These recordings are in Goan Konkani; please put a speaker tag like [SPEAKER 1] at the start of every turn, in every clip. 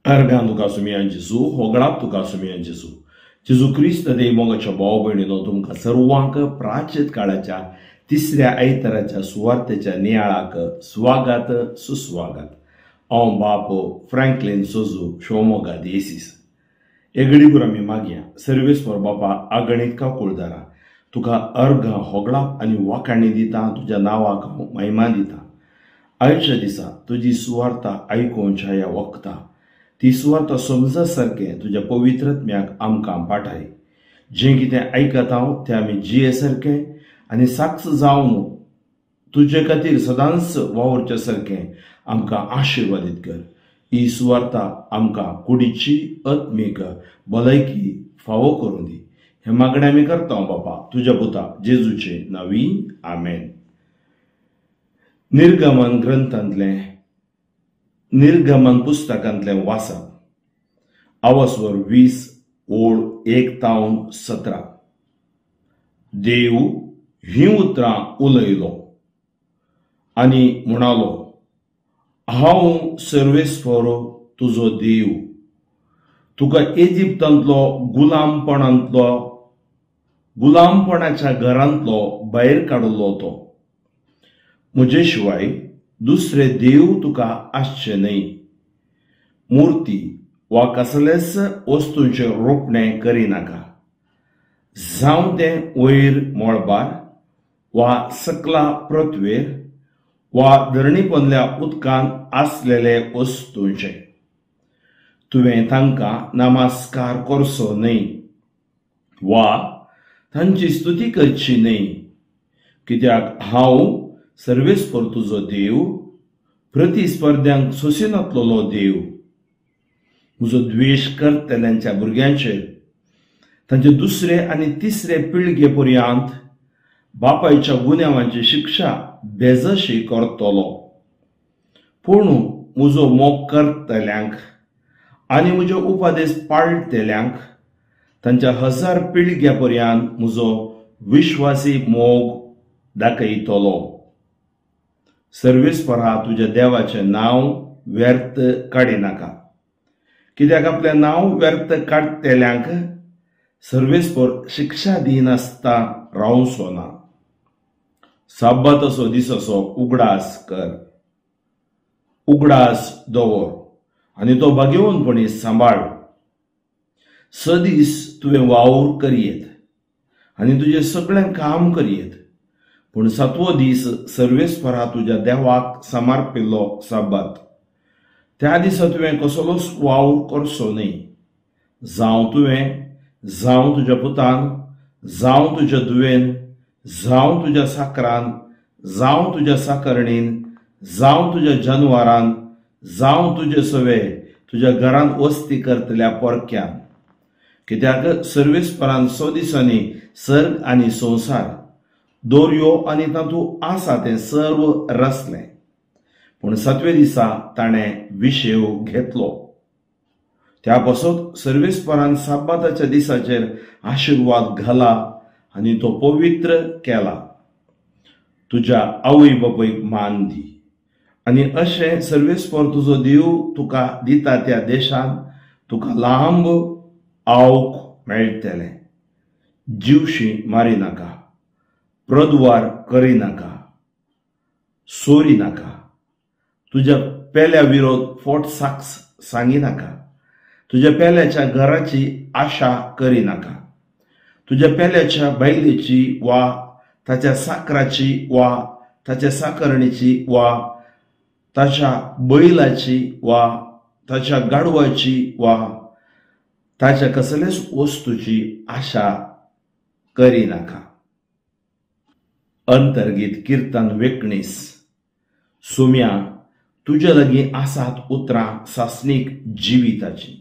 [SPEAKER 1] अर्गां तुका सुमयान जेजू, होगडाप तुका सुमयान जेजू. जेजू क्रिस्त देव मोगाच्या भाव भयणीनो, तुमकां सर्वांक प्राचीत काळाच्या तिसऱ्या आयताराच्या सुवार्तेच्या नियाळाक स्वागत सुस्वागत. हांव बाप फ्रँकलीन सोजू, शिवमोगा देसीस. एगडीभर आमी मागया सर्वेस्पर बापा अगणीत काकुळदारा, तुका अर्गां होगडाप आनी वाखाणी दिता, तुज्या नांवाक हांव महिमा दिता. आयच्या दिसा तुजी सुवार्ता आयकुच्या ह्या वखता ती सुवार्ता समजा सारकें तुज्या पवित्रत्म्याक आमकां पाठाय. जें कितें आयकता हांव तें आमी जिये सारकें आनी साक्ष जावन तुजे खातीर सदांच वावुरचे सारकें आमकां आशिर्वादीत कर. ही सुवार्ता आमकां कुडीची आत्मीक भलायकी फावो करूं दी. हें मागणें आमी करता बापा तुज्या पुता जेजूचे नांवी, आमेन. निर्गमन ग्रंथांतलें निर्गमन पुस्तकांतलें वाचप, आवसवर 20 ओळ 1-17. देव हीं उतरां उलयलो आनी म्हणालो, हांव सर्वेस्पर तुजो देव, तुका इजिप्तांतलो गुलामपणाच्या घरांतलो भायर काडलो तो. म्हजे शिवाय दुसरे देव तुका आसचे न्हय. मुर्ती वा कसलेच वस्तूंचें रोपणें करिनाका, जावं तें वयर मळबार वा सकला पृथ्वेर वा धरणी पोंदल्या उदकांत आसलेले वस्तूंचे. तुवें तांकां नमस्कार करचो न्हय वा तांची स्तुती करची न्हय, कित्याक हांव सर्वेस्पर तुजो देव, प्रतिस्पर्ध्यांक सोंसिनातलेलो देव. म्हजो द्वेश करतल्यांच्या भुरग्यांचेर तांचे दुसरे आनी तिसरे पिळगे पर्यंत बापायच्या गुन्यांवांची शिक्षा बेजशी करतलो. पूण म्हजो मोग करतल्यांक आनी म्हजे उपदेश पाळटल्यांक तांच्या 1000 पिळग्या पर्यंत म्हजो विश्वासी मोग दाखयतलो. सर्वेस्परा तुज्या देवाचें नांव व्यर्थ काडिनाका, कित्याक आपलें नांव व्यर्थ काडटल्यांक सर्वेस्पर शिक्षा दिनासता रावचो ना. साबाताचो दिसाचो उगडास कर, उगडास दवर आनी तो भाग्यवंतपणी सांबाळ. स दीस तुवें वावर करयेत आनी तुजें सगळें काम करयेत, पूण सातवो दीस सर्वेस्परा तुज्या देवाक समर्पिल्लो साबात. त्या दिसा तुवें कसलोच वावर करचो न्हय, जावं तुवें, जावं तुज्या पुतान, जावं तुज्या धुवेन, जावं तुज्या साकरान, जावं तुज्या साकरणीन, जावं तुज्या जनवारान, जावं तुजे सवे तुज्या घरांत वस्ती करतल्या परक्यान. कित्याक सर्वेस्परान 100 दिसांनी सर्ग आनी संवसार, दोरयो आनी तातूंत आसा तें सर्व रचलें, पूण सातव्या दिसा ताणें विशेव घेतलो. त्या पासत सर्वेस्परान साबाताच्या दिसाचेर आशिर्वाद घाला आनी तो पवित्र केला. तुज्या आवय बापायक मान दी आनी अशें सर्वेस्पर तुजो देव तुका दिता त्या देशांत तुका लांब आवक मेळटलें. जिवशी मारिनाका, प्रद्वार करिनाका, सोरिनाका, तुज्या पेल्या विरोध फोट साक्ष सांगिनाका, तुज्या पेल्याच्या घराची आशा करिनाका, तुज्या पेल्याच्या बायलेची वा ताच्या साकराची वा ताच्या साकरणीची वा ताच्या बैलाची वा ताच्या गाडवाची वा ताच्या कसलेच वस्तूची आशा करिनाका. अंतर्गीत किर्तन 19. सुम्या तुज्या लागीं आसात उतरां सासणीक जिविताची.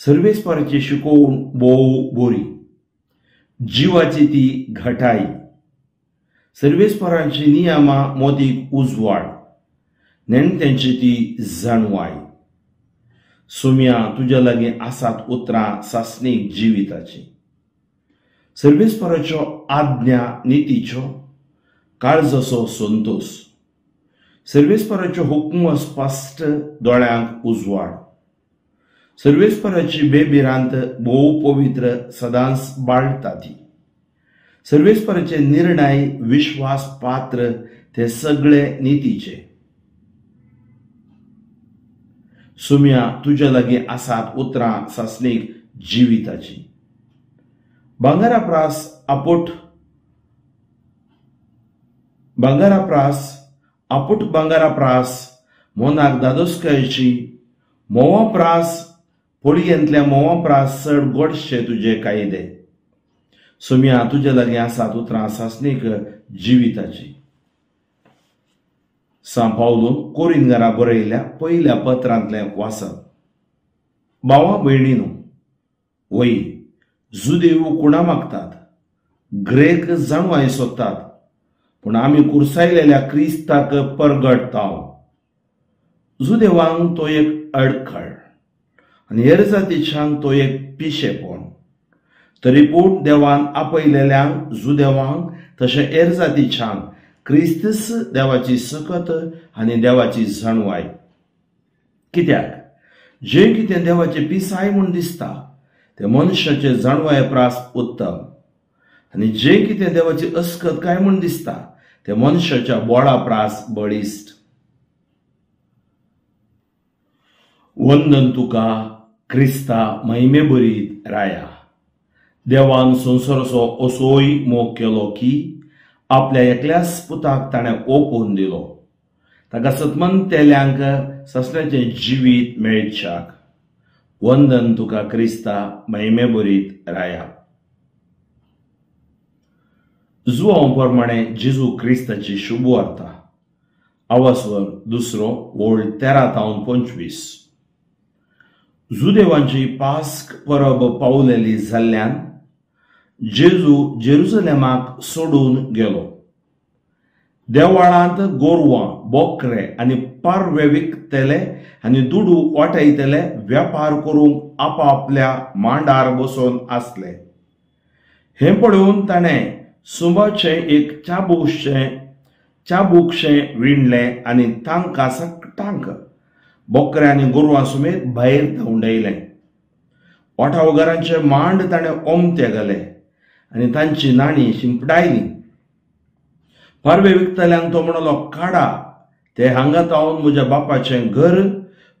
[SPEAKER 1] सर्वेस्पराची शिकोवण भोव बोरी, जिवाची ती घटाई. सर्वेस्परांची नियमां मोदीक उजवाड, नेणट्यांची ती जाणवाय. सुम्या तुज्या लागीं आसात उतरां सासणीक जिविताची. सर्वेस्पराच्यो आज्ञा नितीच्यो, काळजाचो संतोश. सर्वेस्पराच्यो हुक्म स्पश्ट दोळ्यांक उजवाड. सर्वेस्पराची बेभिरांत भोव पवित्र सदांच बाळटा ती. सर्वेस्पराचे निर्णय विश्वास पात्र ते सगळे नितीचे. सुम्या तुज्या लागीं आसात उतरां सासणीक जिविताची. भांगरा प्रास आपुट भांगरा प्रास मोनाक दादोसकायची म्होंवा प्रास पोळयेंतल्या म्होंवा प्रास चड गोडशे तुजे कायदे. सुम्या तुज्या लागीं आसात उतरां सासणीक जिविताची. सांत पावलून कोरिंदकारा बरयल्ल्या पयल्या पत्रांतलें वाचप. भावा भयणीनो, वय जुदेव कुणा मागतात, ग्रेक जाणवाय सोदतात, पूण आमी कुर्सायलेल्या क्रिस्ताक परगटताव. जुदेवांक तो एक अडखळ आनी हेर जातीच्यांक तो एक पिशेपण. तरी पूण देवान आपयलेल्यांक जुदेवांक तशें हेर जातीच्यांक क्रिस्तस देवाची सकत आनी देवाची जाणवाय. कित्याक जें कितें देवाचें पिसाय म्हूण दिसता तें मनशाचे जाणवाये प्रास उत्तम, आनी जें कितें देवाची अस्कत काय म्हूण दिसता तें मनशाच्या बोळा प्रास बळिश्ट. वंदन तुका क्रिस्ता महिमे भरीत राया. देवान संवसाराचो असोय मोग केलो की आपल्या एकल्याच पुताक ताणें ओपून दिलो, ताका सतमनतेल्यांक ससण्याचें जिवीत मेळच्याक. वंदन तुका क्रिस्ता महिमे भरीत राया. जुआंव प्रमाणे जेजू क्रिस्ताची शुभवार्ता. आवासवर दुसरो ओळ 13 तावन 25. जुदेवांची पास्क परब पावलेली जाल्ल्यान जेजू जेरुजलेमाक सोडून गेलो. देवाळांत गोरवां, बोकरे आनी पारवे विकतले आनी दुडू वाटयतले वेपार करूंक आपापल्या मांडार बसून आसले. हें पळोवन ताणें सुंबाचें एक चाबूकशें विणलें आनी तांकां सकटांक बोकरे आनी गोरवां समेत भायर धांवडायलें. वाटावगारांचे मांड ताणें ओमते घाले आनी तांची नाणी शिंपडायली. पारवे विकतल्यांक तो म्हणलो, काडा ते हांगा तावन म्हज्या बापाचें घर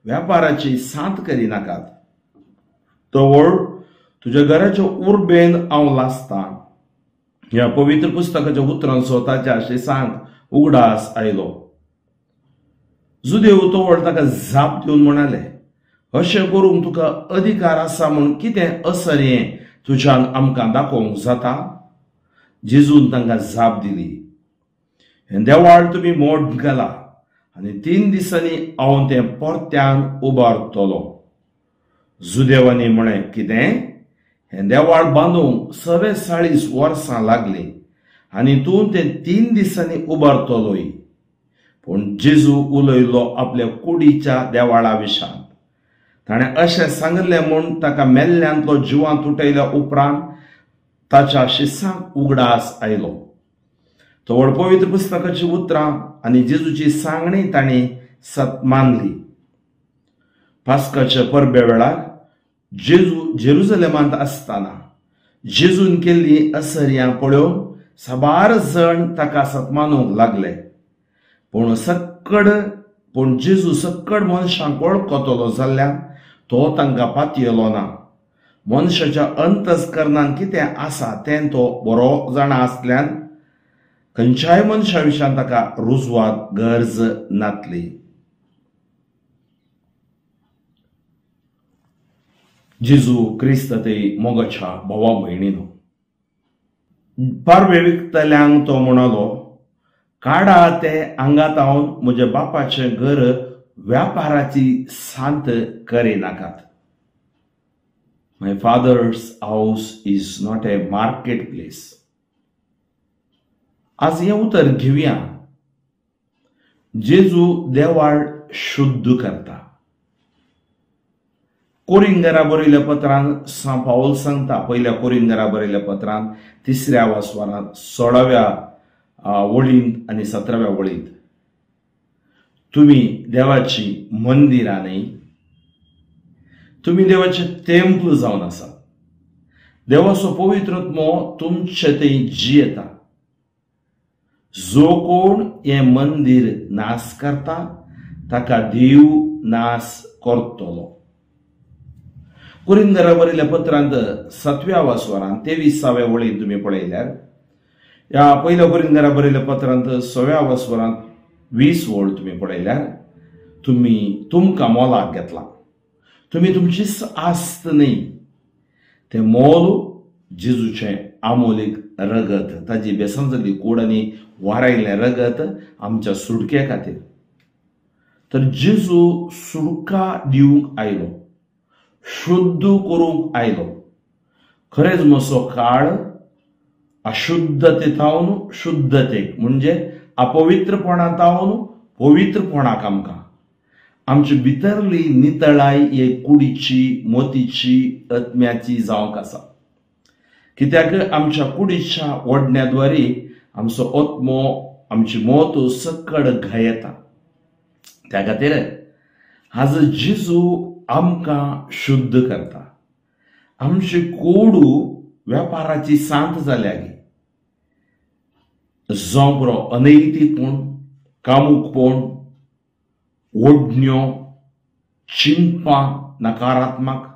[SPEAKER 1] वेपाराची सात करिनाकात. तवळ तुज्या घराच्या उर्बेन हांव लासतां. ह्या पवित्र पुस्तकाच्या उतरांचो ताच्या शिसांक उगडास आयलो. जुदेव तवळ ताका जाप दिवन म्हणाले, अशें करूंक तुका अधिकार आसा म्हूण कितें असर हें तुज्यान आमकां दाखोवंक जाता? जेजून तांकां जाप दिली, हें देवाळ तुमी मोड घाला आनी 3 दिसांनी हांव तें परत्यान उबारतलो. जुदेवांनी म्हळें, कितें? हें देवाळ बांदूंक 44 वर्सां लागलीं आनी तूं तें 3 दिसांनी उबारतलोय? पूण जेजू उलयलो आपल्या कुडीच्या देवाळा विशांत. ताणें अशें सांगिल्लें म्हूण ताका मेल्ल्यांतलो जिवांत उठयल्या उपरांत ताच्या शिसांक उगडास आयलो. तवळ पवित्र पुस्तकाची उतरां आनी जेजूची सांगणी तांणी सत मानली. पास्काच्या परबे वेळार जेजू जेरुजलेमांत आसतना जेजून केल्ली असर्यां पळोवन साबार जण ताका सत मानूंक लागले. पूण जेजू सक्कड मनशांक वळखतलो जाल्ल्यान तो तांकां पातयेलो ना. मनशाच्या अंतस्करणान कितें आसा तें तो बरो जाणा आसल्यान खंयच्याय मनशा विशयान ताका रुजवात गरज नातली. जेजू क्रिस्त ते मोगाच्या भावा भयणीनो, पारवे विकतल्यांक तो म्हणालो, काडा ते हांगा तावन म्हज्या बापाचें घर व्यापाराची सांत करिनाकात. My father's house is not a market place. आज हें उतर घेवया. जेजू देवाळ शुद्ध करता. कोरिंगरा बरयल्या पत्रान सांत पावल सांगता, पयल्या कोरिंगरा बरयल्या पत्रान 3ऱ्या वासवारांत 16व्या वळींत आनी 17व्या वळींत, तुमी देवाची मंदिरां न्हय, तुमी देवाचे तेंपल जावन आसात. देवाचो पवित्र आत्मो तुमचे थंय जियेता. जो कोण हें मंदीर नाश करता ताका देव नाश करतलो. कुरिंदरा बरयल्ल्या पत्रांत 7व्या वासवारान 23व्या वळीन तुमी पळयल्यार, ह्या पयल्या कुरिंदरा बरयल्ल्या पत्रांत 6व्या वासवारान 20 वळ तुमी पळयल्यार, तुमी तुमकां मोलाक घेतला, तुमी तुमचीच आस्त न्हय, तें मोल जेजूचें आमोलीक रगत, ताजी बेसन जाल्ली कूड आनी वारायल्लें रगत आमच्या सुटके खातीर. तर जेजू सुटका दिवंक आयलो, शुद्ध करूंक आयलो. खरेंच मसो काळ अशुद्धते थावन शुद्धतेक, म्हणजे अपवित्रपणा थावन पवित्रपणाक आमकां आमची भितरली नितळाय हे कुडीची, मोतीची, आत्म्याची जावंक आसा. कित्याक आमच्या कुडीच्या ओडण्याद्वारे आमचो आत्मो, आमची मोत सकड घायता. त्या खातीर आज जेजू आमकां शुद्ध करता. आमची कोडू वेपाराची सांत जाल्या गी, जावं बरो अनैतीकपण, कामुकपण, ओडण्यो, चिंतपां नकारात्मक,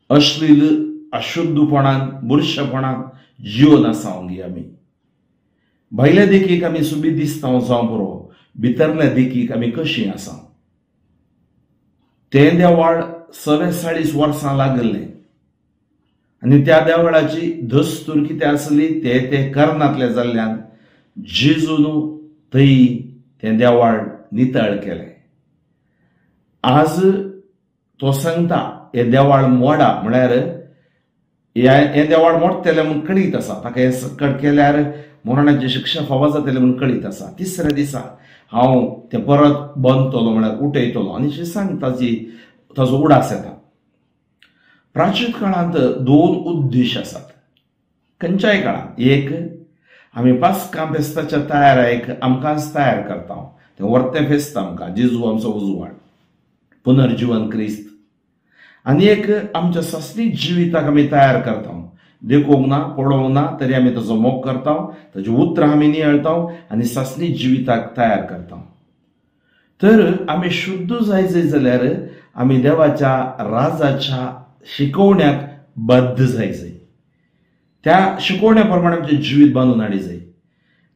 [SPEAKER 1] अश्लील, अशुद्धपणान, बुरशेपणान जिवन आसा गी. आमी भायल्या देखीक आमी सुबीत दिसता जावं बरो, भितरल्या देखीक आमी कशीं आसा. तें देवाळ 44 वर्सां लागिल्लें आनी त्या देवळाची दस्तूर कितें आसली ते ते करनातले जाल्ल्यान जेजून थंय तें देवाळ नितळ केलें. आज तो सांगता हें देवाळ मोडा, म्हळ्यार हें देवाळ मोडटलें म्हूण कळीत आसा ताका, हें सकट केल्यार मरणाची शिक्षा फावो जातली म्हूण कळीत आसा. तिसऱ्या दिसा हांव तें परत बांदतलो, म्हळ्यार उठयतलो. आनी अशें सांग ताजो उडास येता. प्राचीन काळांत 2 उद्देश आसात खंयच्याय काळांत. एक, आमी पास्कां फेस्ताच्या तयारायक आमकांच तयार करता, तें वर्तें फेस्त आमकां, जेजू आमचो उजवाड, पुनर्जीवन क्रिस्त. आनी एक, आमच्या सासणी जिविताक आमी तयार करता, देखूंक ना, पळोवंक ना तरी आमी ताजो मोग करता, ताजी उतरां आमी नियाळता आनी सासणी जिविताक तयार करता. तर आमी शुद्ध जाय जाल्यार आमी देवाच्या राजाच्या शिकोवण्याक बद्ध जाय जाय, त्या शिकोवण्या प्रमाणे आमचें जिवीत बांदून हाडी जाय.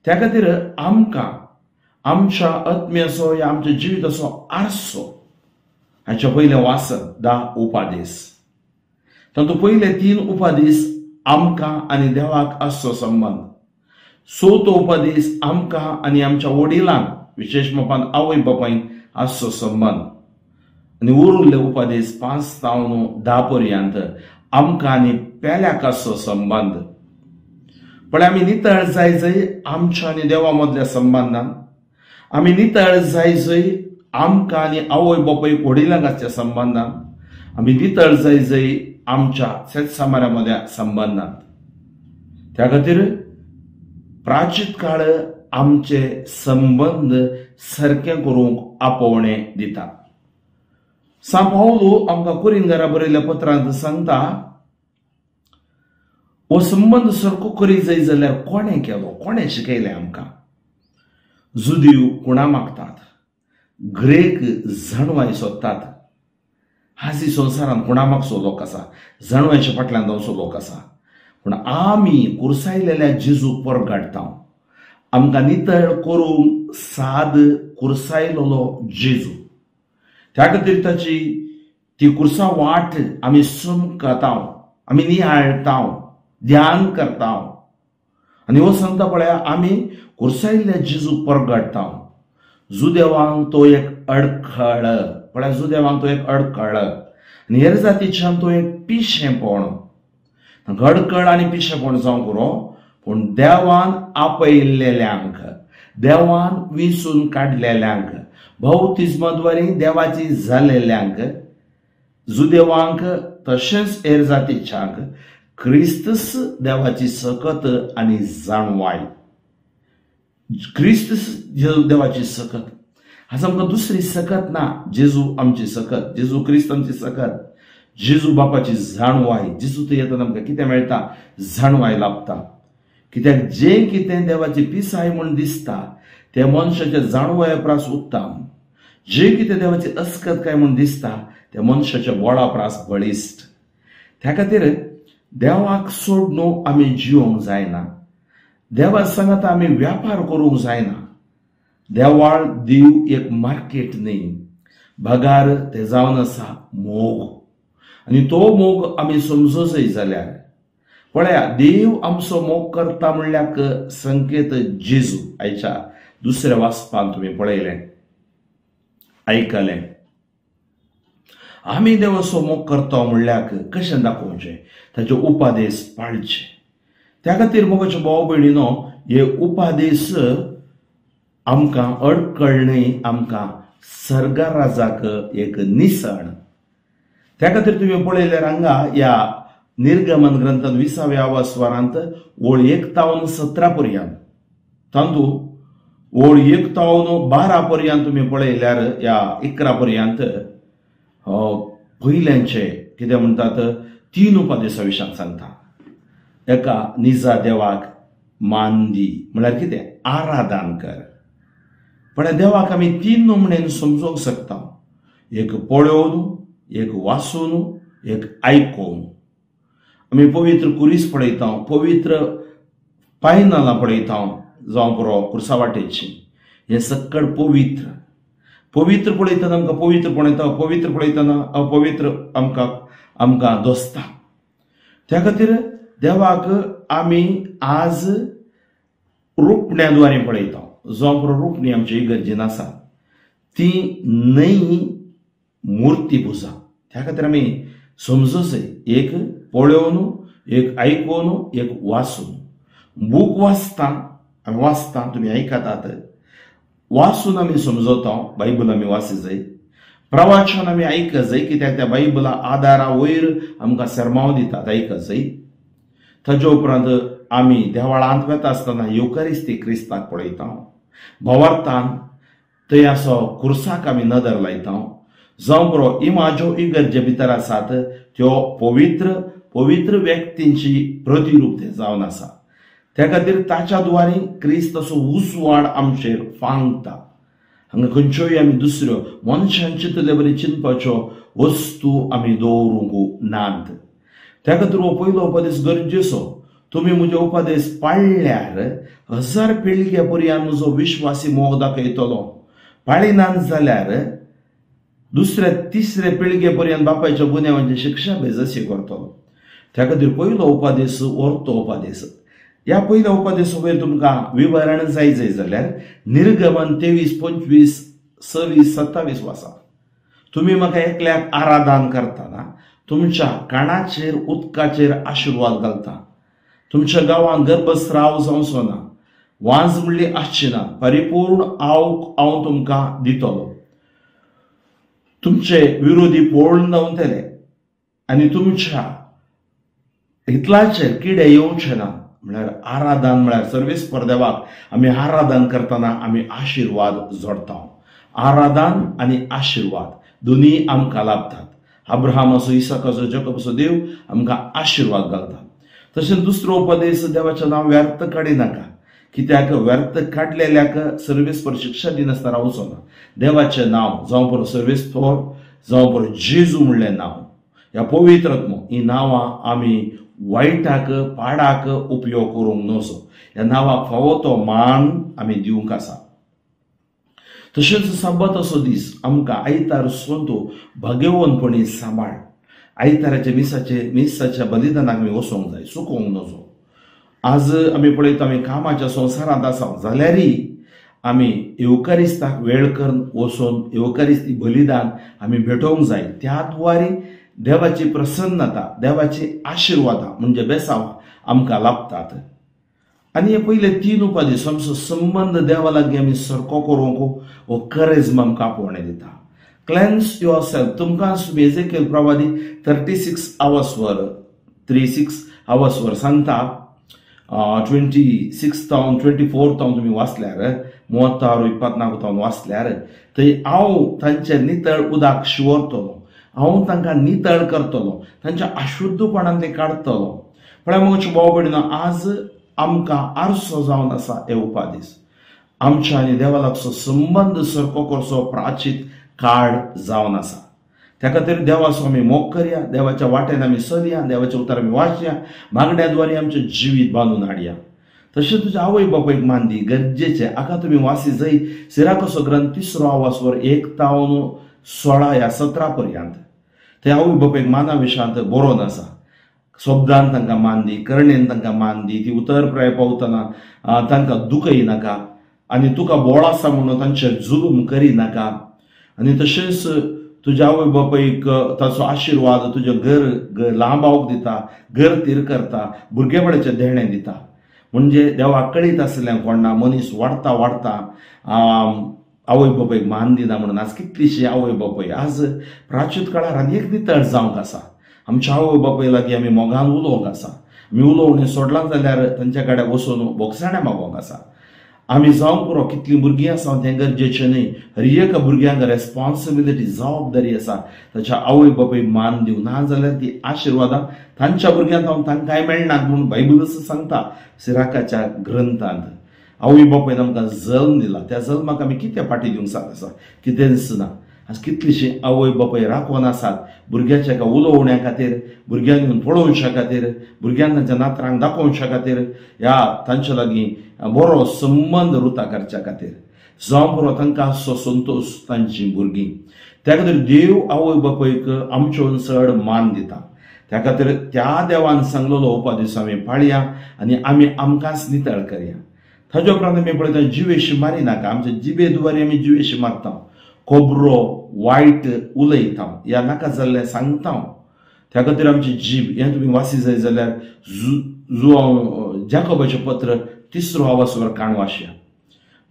[SPEAKER 1] त्या खातीर आमकां आमच्या आत्म्याचो या आमच्या जिविताचो आरसो हाच्या पयलें वाचन 10 उपादेस. तातूंत पयले 3 उपादेस आमकां आनी देवाक आसचो संबंद, 4थो उपादेस आमकां आनी आमच्या वडिलांक, विशेश मापान आवय बापायन आसचो संबंद, आनी उरिल्ले उपादेस 5 थावन 10 पर्यंत आमकां आनी पेल्याक आसचो संबंद. पण आमी नितळ जाय जाय आमच्या आनी देवा मदल्या संबंदान, आमी नितळ जाय जाय आमकां आनी आवय बापाय वडिलांक आसच्या संबंदान, आमी नितळ जाय जाय आमच्या शेतसामाऱ्या मदल्या संबंदान. त्या खातीर प्राचीन काळ आमचे संबंद सारके करूंक आपोवणें दिता. सां पावलो आमकां कुरिंदरा बरयल्ल्या पत्रांत सांगता, हो संबंद सारको करीत जाय जाल्यार कोणें केलो, कोणें शिकयलें आमकां? जुदीव कुणा मागतात, ग्रेक जाणवाय सोदतात. हाजी संवसारांत कुणा मागचो लोक आसा, जाणवायच्या फाटल्यान धांवचो लोक आसा. पूण आमी कुर्सायलेल्या जेजूक परगाडटा, आमकां नितळ करूंक साद कुर्सायलेलो जेजू. त्या खातीर ताची ती कुर्सा वाट आमी समकता, आमी नियाळटा, ध्यान करता. आनी हो सांगता पळया, आमी कुर्सायल्ल्या जेजूक परगाडटा. जुदेवांक तो एक अडखळ, पळया जुदेवांक तो एक अडखळ आनी हेर जातीच्यान तो एक पिशेंपण. अडखळ आनी पिशेंपण जावंक पुरो, पूण देवान आपयल्ल्यांक, देवान विसून काडलेल्यांक, भौतिज्माद्वारे देवाची जालेल्यांक, जुदेवांक तशेंच हेर जातीच्यांक क्रिस्तस देवाची सकत आनी जाणवाय, क्रिस्तस देवाची सकत. आज आमकां दुसरी सकत ना. जेजू आमची सकत, जेजू क्रिस्त आमची सकत, जेजू बापाची जाणवाय. जेजू थंय येतना आमकां कितें मेळटा? जाणवाय लाभता. कित्याक जें कितें देवाची पिसाय म्हूण दिसता तें मनशाच्या जाणवाये प्रास उत्तम, जें कितें देवाची अस्कत काय म्हूण दिसता तें मनशाच्या बोळा प्रास बळिश्ट. त्या खातीर देवाक सोडून आमी जिवंक जायना, देवा सांगात आमी व्यापार करूंक जायना. देवाळ देव एक मार्केट न्ही, बगार ते जावन आसा मोग, आनी तो मोग आमी समजय जाल्यार पळया देव आमचो मोग करता म्हणल्याक संकेत जेजू. आयच्या दुसऱ्या वाचपान तुमी पळयलें, आयकलें. आमी देवाचो मोग करता म्हणल्याक कशें दाखोवचें? ताचे उपादेश पाळचे. त्या खातीर मोगाचे भाव भयणीनो, हे उपादेश आमकां अडकळ न्हय, आमकां सर्गराजाक एक निसण. त्या खातीर तुमी पळयल्यार हांगा ह्या निर्गमन ग्रंथान 20व्या आवासवारांत ओळ 1-17 पर्यंत, तातूंत ओळ 1-12 पर्यंत तुमी पळयल्यार ह्या 11 पर्यंत पयल्यांचे कितें म्हणटात 3 उपादेसा विशयान सांगता. एका निजा देवाक मान दी म्हळ्यार कितें? आराधन कर. पण देवाक आमी 3 नमूनेन समजूंक शकता. एक पळोवन, एक वाचून, एक आयकून. आमी पवित्र कुरीस पळयता, पवित्र पायनालां पळयता, जावं पुरो कुर्सा वाटेची, हें सक्कड पवित्र. पवित्र पळयतना आमकां पवित्र पळयता, पवित्र पळयतना अपवित्र आमकां आमकां दोसता. त्या खातीर देवाक आमी आज रुपण्या द्वारे पळयता. जावं पुरो रुपणी आमची इगर्जेन आसा ती न्हय मुर्ती पुजा. त्या खातीर आमी समजूं, एक पळोवन, एक आयकून, एक वाचून. बूक वाचता आमी, वाचता तुमी आयकतात, वाचून आमी समजता. बायबल आमी वाची जाय, प्रवाचन आमी आयक जाय, कित्याक त्या बायबला आदारा वयर आमकां सरमाव दितात, आयक जाय. ताजे उपरांत आमी देवळांत वता आसतना येवकारिस्ती क्रिस्ताक पळयता, भावार्थान थंय असो कुर्साक आमी नदर लायता. जावं पुरो इमाज्यो इगर्जे भितर आसात त्यो पवित्र पवित्र व्यक्तींची प्रतिरूप ते जावन आसा. त्या खातीर ताच्या द्वारे क्रिस्त असो उजवाड आमचेर फांगता. हांगा खंयच्योय आमी दुसऱ्यो मनशान चिंतले बरी चिंतपाच्यो वस्तू आमी दवरूंक नात. त्या खातीर हो पयलो उपदेश गरजेचो. तुमी म्हजे उपदेश पाळ्ळ्यार 1000 पिळग्या पर्यंत म्हजो विश्वासी मोग दाखयतलो. पाळिनात जाल्यार दुसऱ्या तिसऱ्या पिळगे पर्यंत बापायच्या गुन्यांवांची शिक्षा बेजशी करतलो. त्या खातीर पयलो उपदेश orto उपदेश. ह्या पयल्या उपदेशा वयर तुमकां विवरण जाय जाय जाल्यार निर्गमन 23, 25, 26, 27 वाचा. तुमी म्हाका एकल्याक आराधन करतना तुमच्या काणाचेर उदकाचेर आशिर्वाद घालता. तुमच्या गांवांत गर्भस्राव जावचो ना, वाज म्हणली आसची ना, परिपूर्ण आवक हांव तुमकां दितलो. तुमचे विरोधी पळून धांवतले आनी तुमच्या हितलाचेर किडे येवचे ना. म्हळ्यार आराधन म्हळ्यार सर्वेस्पर देवाक आमी आराधन करतना आमी आशिर्वाद जोडटा. आराधन आनी आशिर्वाद दोनूय आमकां लाभतात. अब्राहमाचो, इसाकाचो, जेकबाचो देव आमकां आशिर्वाद घालता. तशेंच दुसरो उपदेश, देवाचें नांव व्यर्थ काडिनाका. कित्याक व्यर्थ काडलेल्याक सर्वेस्पर शिक्षा दिनासतना रावचो ना. देवाचें नांव जावं पुरो सर्वेस्पर, जावं पुरो जेजू म्हणलें नांव, ह्या पवित्र आत्मो, ही नांवां आमी वायटाक पाडाक उपयोग करूंक नजो. ह्या नांवाक फावो तो मान आमी दिवंक आसा. तशेंच साबाताचो दीस आमकां आयतार सोंतो भाग्यवंतपणी सांबाळ. आयताराच्या मिसाच्या बलिदानाक आमी वचोंक जाय, चुकोवंक नजो. आज आमी पळयता आमी कामाच्या संवसारांत आसा जाल्यारय आमी येवकारिस्ताक वेळ करून वचून येवकारिस्ती बलिदान आमी भेटोवंक जाय. त्या द्वारे देवाची प्रसन्नता, देवाची आशिर्वादा म्हणजे बेसांव आमकां लाभतात. आनी हे पयले 3 उपादेश आमचो संबंद देवा लागीं आमी सारको करूंक हो करेज्म आमकां आपोवणें दिता. Clans your self. तुमकां एजेकियल प्रवादी 36 आवासवर 36 आवासवर सांगता. 26 तावन 24 तावन तुमी वाचल्यार, 36 24 तावन वाचल्यार थंय हांव तांचे नितळ उदक शिंवरतलो, हांव तांकां नितळ करतलो, तांच्या अशुद्धपणांतले काडटलो. पळय मोगाच्यो भाव भयणीनो, आज आमकां आरसो जावन आसा हे उपादीस. आमच्या आनी देवा लागचो संबंद सारको करचो प्राचीत काळ जावन आसा. त्या खातीर देवाचो आमी मोग करया, देवाच्या वाटेन आमी चलया, देवाचें उतर आमी वाचया, मागण्या द्वारे आमचें जिवीत बांदून हाडया. तशें तुज्या आवय बापायक मान दी गरजेचें. हाका तुमी वासी जय सिराकोसो ग्रंथ 3 आवासवर 1 तावन 16 या 17 पर्यंत ते आवय बापायक माना विशांत बरोवन आसा. शब्दान तांकां मान दी, करणेन तांकां मान दी, ती उतर प्राय पावतना तांकां दुखय नाका आनी तुका बोळ आसा म्हणून तांचेर जुलूम करी नाका. आनी तशेंच तुज्या आवय बापायक ताचो आशिर्वाद तुजें घर लांबावक दिता, घर तीर करता, भुरगेपणाचें देणें दिता. म्हणजे देवाक कळीत आसलें कोणा मनीस वाडता वाडता आवय बापायक मान दिना म्हणून आज कितलीशी आवय बापाय आज प्राचीत काळार आनी एक नितळ जावंक आसा. आमच्या आवय बापाय लागीं आमी मोगान उलोवंक आसा. आमी उलोवणें सोडलां जाल्यार तांच्या कडेन वचून बोगसाणें मागोवंक आसा. आमी जावंक पुरो कितलीं भुरगीं आसा तें गरजेचें न्हय. हर एका भुरग्यांक रेस्पॉन्सिबिलिटी जबाबदारी आसा ताच्या आवय बापाय मान दिवं, ना जाल्यार ती आशिर्वादां तांच्या भुरग्यांक जावन तांकांय मेळनात म्हणून बायबलच सांगता सिराकाच्या ग्रंथांत. आवय बापायन आमकां जल्म दिला, त्या जल्माक आमी कितें फाटी दिवंक साद आसा? कितेंच ना. आज कितलीशीं आवय बापाय राखून आसात भुरग्याच्या एका उलोवण्या खातीर, भुरग्यांक येवन पळोवच्या खातीर, भुरग्यांक तांच्या नातरांक दाखोवच्या खातीर, ह्या तांच्या लागीं बरो संबंद रुता करच्या खातीर. जावं पुरो तांकां आसचो संतोश तांची भुरगीं. त्या खातीर देव आवय बापायक आमच्यो चड मान दिता. त्या खातीर त्या देवान सांगलेलो उपादीस आमी पाळया आनी आमी आमकांच नितळ करया. ताज्या उपरांत आमी पळयता जिवेशी मारी नाका. आमच्या जिबे द्वारे आमी जिवेशी मारता, खबरो वायट उलयता या नाका जाल्लें सांगता. त्या खातीर आमची जीब हें तुमी वासी जाय जाल्यार जाकोबाचें पत्र 3 आवासवर काण वाशया.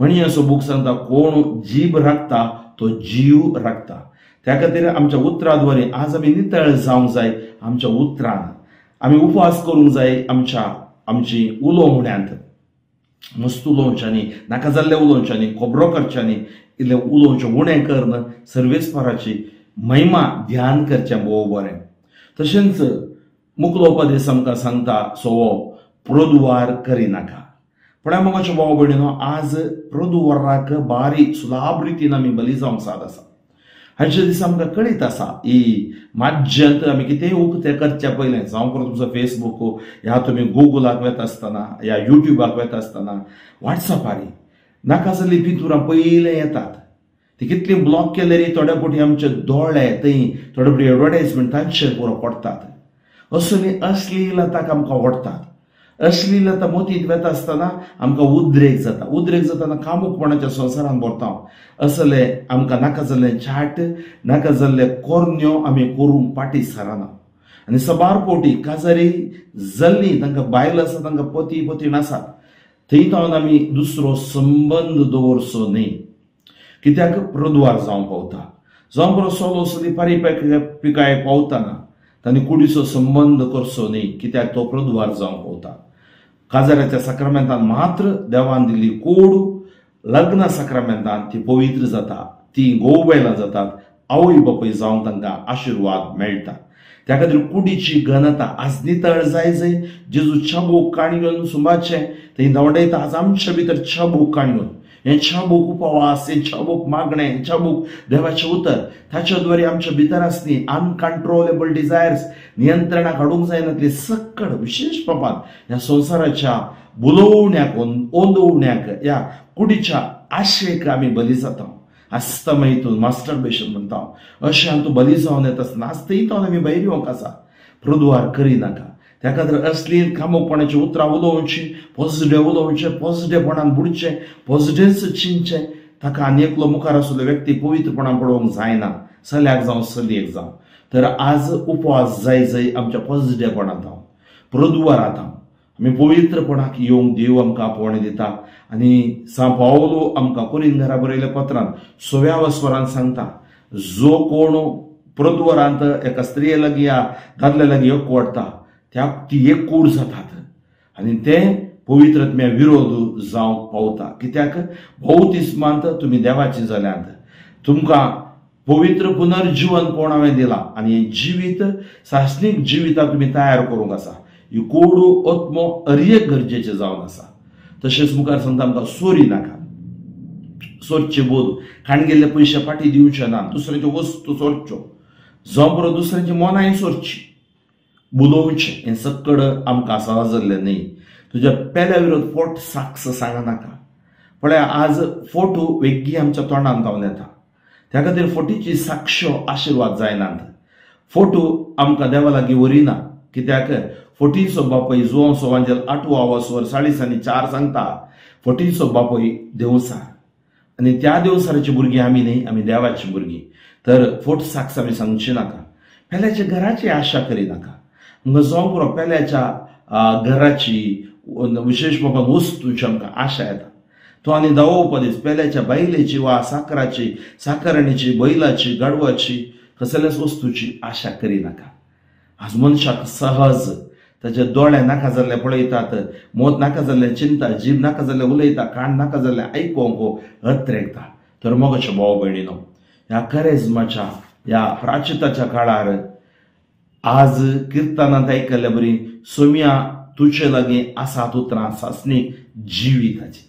[SPEAKER 1] म्हणी असो बूक सांगता, कोण जीब राखता तो जीव राखता. त्या खातीर आमच्या उतरा द्वारे आज आमी नितळ जावंक जाय. आमच्या उतरान आमी उपवास करूंक जाय. आमच्या आमची उलोवण्यांत मस्त उलोवच्यांनी, नाका जाल्लें उलोवच्यांनी, खबरो करच्यांनी, इल्लें उलोवचें उणें करून सर्वेस्पराची महिमा ध्यान करचें भोव बरें. तशेंच मुकलो उपदेश आमकां सांगता सोवो प्रदुवार करिनाका. पूण मोगाच्यो भाव भयणीनो, आज प्रदुवाराक बारीक सुलाभ रितीन आमी बली जावंक साद आसा. हांचे दीस आमकां कळीत आसा ही माज्यांत आमी कितेंय उक्तें करच्या पयलें, जावं पुरो तुमचो फेसबूक ह्या तुमी गुगलाक वता आसतना या युट्यूबाक वता आसतना वॉट्सॅपार नाका जाल्लीं पिंतुरां पयलें येतात. ती कितली ब्लॉक केल्यार थोड्या फावटी आमचे दोळे थंय थोडे फावटी एडवर्टायजमेंट तांचेर पुरो पडटात. असली अश्लीलताक आमकां ओडटात. अश्लीलता मोतींत वता आसतना आमकां उद्रेक जाता. उद्रेक जातना कामुकपणाच्या संवसारान भरता. असले आमकां नाका जाल्ले चाट, नाका जाल्ले कोरण्यो आमी करूंक फाटीं सरना. आनी सबार फावटी काजारी जाल्ली तांकां बायल आसा, तांकां पती पतीण आसात, थंय तावन आमी दुसरो संबंद दवरचो न्हय. कित्याक प्रद्वार जावंक पावता. जावं बरो सोलो सली पारी पिकाय पावतना तांणी कुडीचो संबंद करचो न्हय, कित्याक तो प्रद्वार जावंक पावता. काजाराच्या साक्रामेंतान मात्र देवान दिल्ली कोड लग्न साक्रामेंतान ती पवित्र जाता, ती घोव बायलां जातात, आवय बापूय जावंक तांकां आशिर्वाद मेळटा. त्या खातीर कुडीची घनता आज नितळ जाय जय जेजू चाबूक काणयोन सुंबाचें थंय धांवडयता. आज आमच्या भितर चाबूक काणयोन, हें चाबूक उपवास, हें चाबूक मागणें, हें चाबूक देवाचें उतर, ताच्या द्वारे आमच्या भितर आसली अनकंट्रोलेबल डिजायर्स, नियंत्रणाक हाडूंक जायनातली सक्कड विशेश प्रमाण ह्या संवसाराच्या बुलोवण्याक, ओंदोवण्याक, ह्या कुडीच्या आशेक आमी बली जाता. आस्तमा हितून मास्टरबेशन म्हणटा अशें आमकां बली जावन येता आसतना आज थंय तावन आमी भायर येवंक आसा. प्रद्वार करिनाका. त्या खातीर असली कामुकपणाची उतरां उलोवची, पॉझिटिव्ह उलोवचें, पॉझिटिव्हपणान बुडचें, पॉझिटिव्ह चिंतचें. ताका आनी एकलो मुखार आशिल्लो व्यक्ती पवित्रपणान पळोवंक जायना, चल्याक जावं चलयेक जावं. तर आज उपवास जाय जय आमच्या पॉझिटिव्हपणांत हांव, प्रद्वारांत हांव आमी पवित्रपणाक येवंक देव आमकां आपोवणें दिता. आनी सांत पावलो आमकां कोरिंथ घरा बरयल्या पत्रान 6व्या वस्वरान सांगता, जो कोण प्रद्वारांत एका स्त्रिये लागीं या दादल्या लागीं एकवटता त्या ती एक कूड जातात आनी तें पवित्रत्म्या विरोध जावंक पावता. कित्याक भौतिस्मांत तुमी देवाची जाल्यांत, तुमकां पवित्र पुनर्जीवनपण हांवें दिलां आनी हें जिवीत सासणीक जिविताक तुमी तयार करूंक आसा. ही कोडू आत्मो हर एक गरजेचें जावन आसा. तशेंच मुखार सांगता आमकां चोरी नाका, चोरचे बोध खाण गेल्ले पयशे फाटीं दिवचे ना, दुसऱ्यांच्यो वस्तू चोरच्यो, जावं पुरो दुसऱ्यांची मनांय चोरची, उलोवचें हें सक्कड आमकां सहज जाल्लें न्हय. तुज्या पेल्या विरोध फोट साक्ष सांगनाका. पळय आज फोटो वेगळी आमच्या तोंडान जावन येता, त्या खातीर फोटीची साक्ष आशिर्वाद जायनात. फोटो आमकां देवा लागीं व्हरिना, कित्याक फोटीचो बापूय जुवांव सोवांजेल 8 आवासवर 40:4 सांगता फोटीचो बापूय देवसार आनी त्या देवसाराची भुरगीं आमी न्हय, आमी देवाची भुरगीं. तर फोट साक्ष आमी सांगची नाका. पेल्याच्या घराची आशा करिनाका. आमकां जावं पुरो पेल्याच्या घराची विशेश बाबा वस्तूची आमकां आशा येता. तो आनी दावो उपदेश पेल्याच्या बायलेची वा साकराची, साकरणीची, बैलाची, गाडवाची कसल्याच वस्तूची आशा करिनाका. आज मनशाक सहज ताचे दोळे नाका जाल्ले पळयतात, मोत नाका जाल्ले चिंता, जीब नाका जाल्ले उलयता, कान नाका जाल्ले आयकोंक अत्रेकता. तर मोगाच्या भाव भयणीनो, ह्या करेजमाच्या ह्या प्राचिताच्या काळार आज किर्तनांत आयकल्ले बरी सोम्या तुजे लागीं आसात उतरां सासणी जिविताची.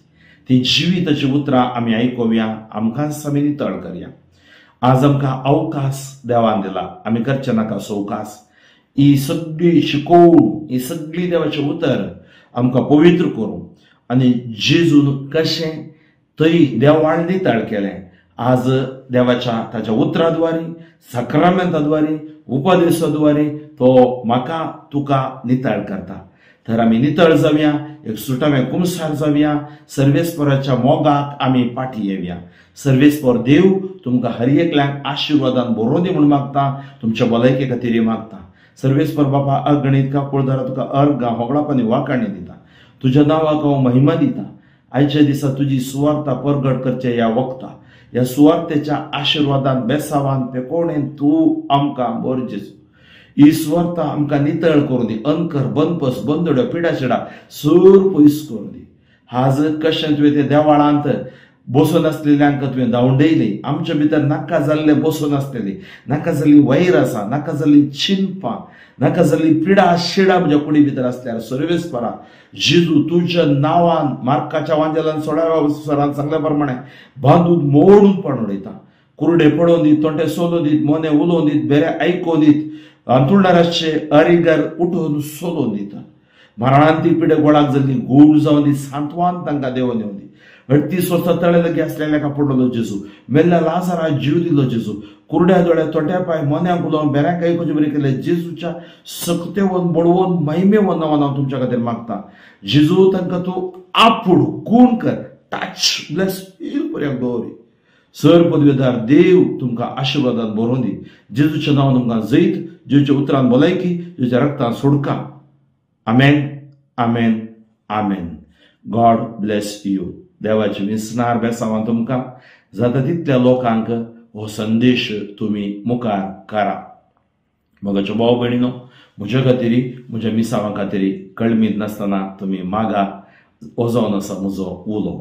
[SPEAKER 1] ती जिविताची उतरां आमी आयकोवया, आमकांच आमी नितळ करया. आज आमकां अवकाश देवान दिला, आमी करचे नाका सवकास. ही सगळी शिकोवण, ही सगळी देवाचें उतर आमकां पवित्र करूं आनी जेजून कशें थंय देवान नितळ केलें आज देवाच्या ताच्या उतराद्वारी, साक्रामेंताद्वारी, उपदेशाद्वारी तो म्हाका तुका नितळ करता. तर आमी नितळ जावया, एक सुटावें कुमसार जावया, सर्वेस्पराच्या मोगाक आमी फाटीं येवया. सर्वेस्पर देव तुमकां हर एकल्यांक आशिर्वादान भरोवन दी म्हूण मागता, तुमच्या भलायके खातीर मागता. सर्वेस्पर बापा अगणीत काकुळदारा तुका अर्गां होगळाप आनी वाखाणी दिता, तुज्या नांवाक हांव महिमा दिता. आयच्या दिसा तुजी सुवार्ता परगट करचे ह्या वखता, ह्या सुवार्तेच्या आशिर्वादान, बेसावान, पेकोणेन तूं आमकां बर जेजू. ही सुवार्ता आमकां नितळ करूं दी, अनकर, बनपस, बंदड्यो, पिडाशिडा सर पयस करूं दी. आज कशें तुवें ते देवाळांत बसून आसलेल्यांक तुवें धांवडयली, आमच्या भितर नाका जाल्ले बसून आसलेली, नाका जाल्ली वैर आसा, नाका जाल्ली चिंतपां, नाका जाल्ली पिडा शिडा म्हज्या कुडी भितर आसल्यार सर्वेस्परा जेजू तुज्या नांवान मार्काच्या वांजेलान 16व्या सरान सांगल्या प्रमाणे बांदून मोडून पण उडयता. कुरडे पडोवन दीत, तोंडे सोदून दीत, मोने उलोवन दीत, बेरे आयकोवन दीत, अंतुळणाराचे अरिगर उठोवन सोदून दिता. मरणांती पिडे गोळाक जाल्ली गूळ जावन दी, सांत्वान तांकां देवोन येवन दी. 38 वर्सां तळे लागीं आसलेल्या पडलो जेजू, मेल्ल्या लाजारा जीव दिलो जेजू, कुरड्या दोळ्या तोट्या पांय मोन्यांक उलोवन बेऱ्यांक आयकुचे बरें केलें जेजूच्या सक्तेवन बळवून महिमेवन नांवान हांव तुमच्या खातीर मागता. जेजू तांकां तूं आपूड गूण कर, टच ब्लेस हील पर्यंत दवरी. सर पदवेदार देव तुमकां आशिर्वादान भरोवन दी. जेजूच्या नांवान तुमकां जैत, जेजूच्या उतरान भलायकी, जेजूच्या रक्तान सोडका. आमेन, आमेन, आमेन. God bless you. देवाची विसनार बेसावान तुमकां जाता तितल्या लोकांक हो संदेश तुमी मुखार करा. मोगाच्यो भाव भयणीनो, म्हज्या खातीर, म्हज्या मिसावां खातीर कळमीत नासतना तुमी मागा. हो जावन आसा म्हजो उलो.